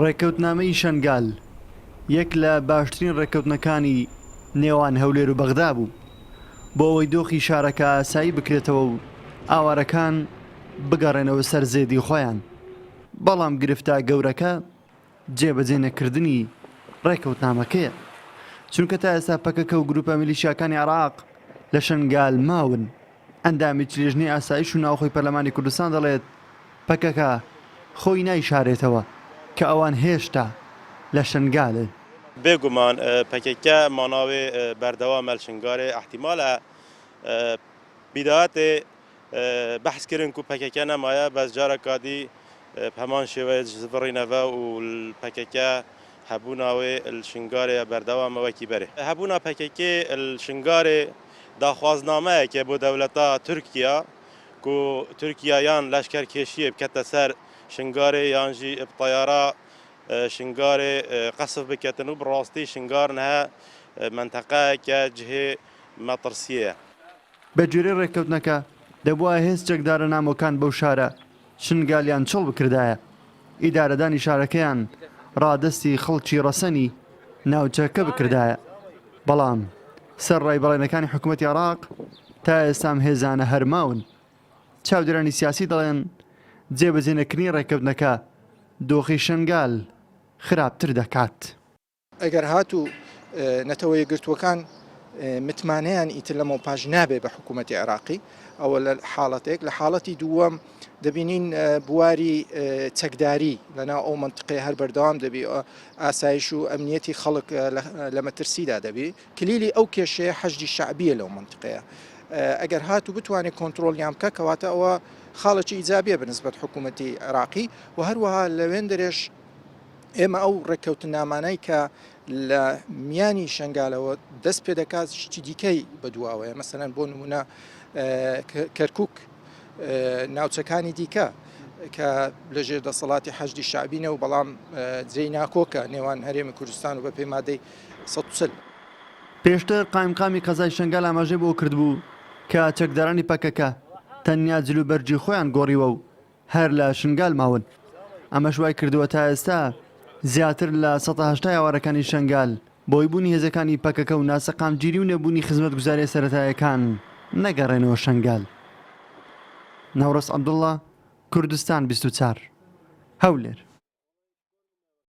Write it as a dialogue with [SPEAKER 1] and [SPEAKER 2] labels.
[SPEAKER 1] ڕێککەوتنامەی شەنگال یەک لە باشترین ڕێککەوتنەکانی نێوان هەولێر و بەغدا بوو بۆ ئەوەی دۆخی شارەکە ئاسایی بکرێتەوە و ئاوارەکان بگەڕێنەوە سەر زێدی خۆیان، بەڵام گرفتە گەورەکە جێبەجێ نەکردنی ڕێککەوتنامەکەیە، چونکە تا ئێستا پەکەکە و گروپە میلیشیاکانی عێراق لە شەنگال ماون. ئەندامێکی لیژنەی ئاسایش و ناوخۆی پەرلەمانی کوردستان دەڵێت، پەکەکە خۆی نایشارێتەوە کە ئەوان هێشتا لە شنگالن.
[SPEAKER 2] بێ گومان پەکەکە ماناوێ بەردەوامە لە شنگالێ، ئیحتیمالە بیدایەتێ بەحس کرن کو پەکەکە نەمایە بەس جارەکا دی هەمان شێوەیە زڤڕینەڤە و پەکەکە هەبوونا وێ ل شنگالێ بەردەوامە وەکی بەرێ. هەبوونا پەکەکێ ل شنگالێ داخوازنامەیەکە بۆ دەولەتا تورکیا کو تورکیا یان لەشکەرکێشیێ بکەتە سەر شنگالێ یان ژی ب تەیارە شنگالێ قەسف بکەتن و بڕاستی شنگار نهە مەنتەقەیەکە جهێ مەترسیێە.
[SPEAKER 1] بە گوێرەی ڕێککەوتنەکە، دەبوایە هێز چەکدارە نامۆکان بەو شارە شنگالیان چۆڵ بکردایە، ئیدارەدانی شارەکەیان ڕادەستی خەڵکی ڕەسەنی ناوچەکە بکردایە، بەڵام سەرڕای بەڵێنەکانی حکومەتی عێراق تا ئێستا ئەم هێزانە هەر ماون. چاودێرانی سیاسی دەڵێن، جێبەجێنەکردنی ڕێککەوتنەکە دۆخی شنگال خراپتر دەکات.
[SPEAKER 3] ئەگەر هاتوو نەتەوە یەکگرتووەکان متمانەیان ئیتر لەمەوپاش نابێ بە حکوومەتی عێراقی ئەوە لە حاڵەتێک لە حاڵەتی دووەم دەبینین بواری چەکداری لەناو ئەو منطقەیە هەر بەردەوام دەبی ئاسایش و ئەمنیەتی خەڵک لە مەترسیدا دەبی کلیلی ئەو کێشەیە حەشدی شەعبیە لەو منطقەیە ئەگەر هاتوو بتوانێت کۆنترۆڵیان بکە کەواتە ئەوە خاڵێکی ئیجابیە بەنسبەت حکوومەتی عێراقی و هەروەها لەوێندەرێش ئێمە ئەو ڕێککەوتننامانەی کە لە میانی شنگالەوە دەست پێ دەکات شتی دیکەی بەدواوەیە مەسەلەن بۆ نمونە کەرکک ناوچەکانی دیکە کە لەژێر دەسەڵاتی حەشدی شعبینە و بەڵام جێی ناکۆکە نێوان هەرێمی کوردستان و بە پێی مادەی 140.
[SPEAKER 1] پێشتر قایمقامی قەزای شنگال ئاماژەی بەوە کردبوو کە چەکدارانی پەکەکە تەنیا جلوبەرگی خۆیان گۆڕیوە و هەر لە شنگال ماون، ئەمەش وای کردووە تا ئێستا زیاتر لە 180 ئاوارەکانی شنگال بەهۆی بوونی هێزەکانی پەکەکە و ناسەقامگیری و نەبوونی خزمەتگوزارییە سەرەتایەکان نەگەڕێنەوە شنگال. نەورەس عەبدوڵڵا، کوردستان 24، هەولێر.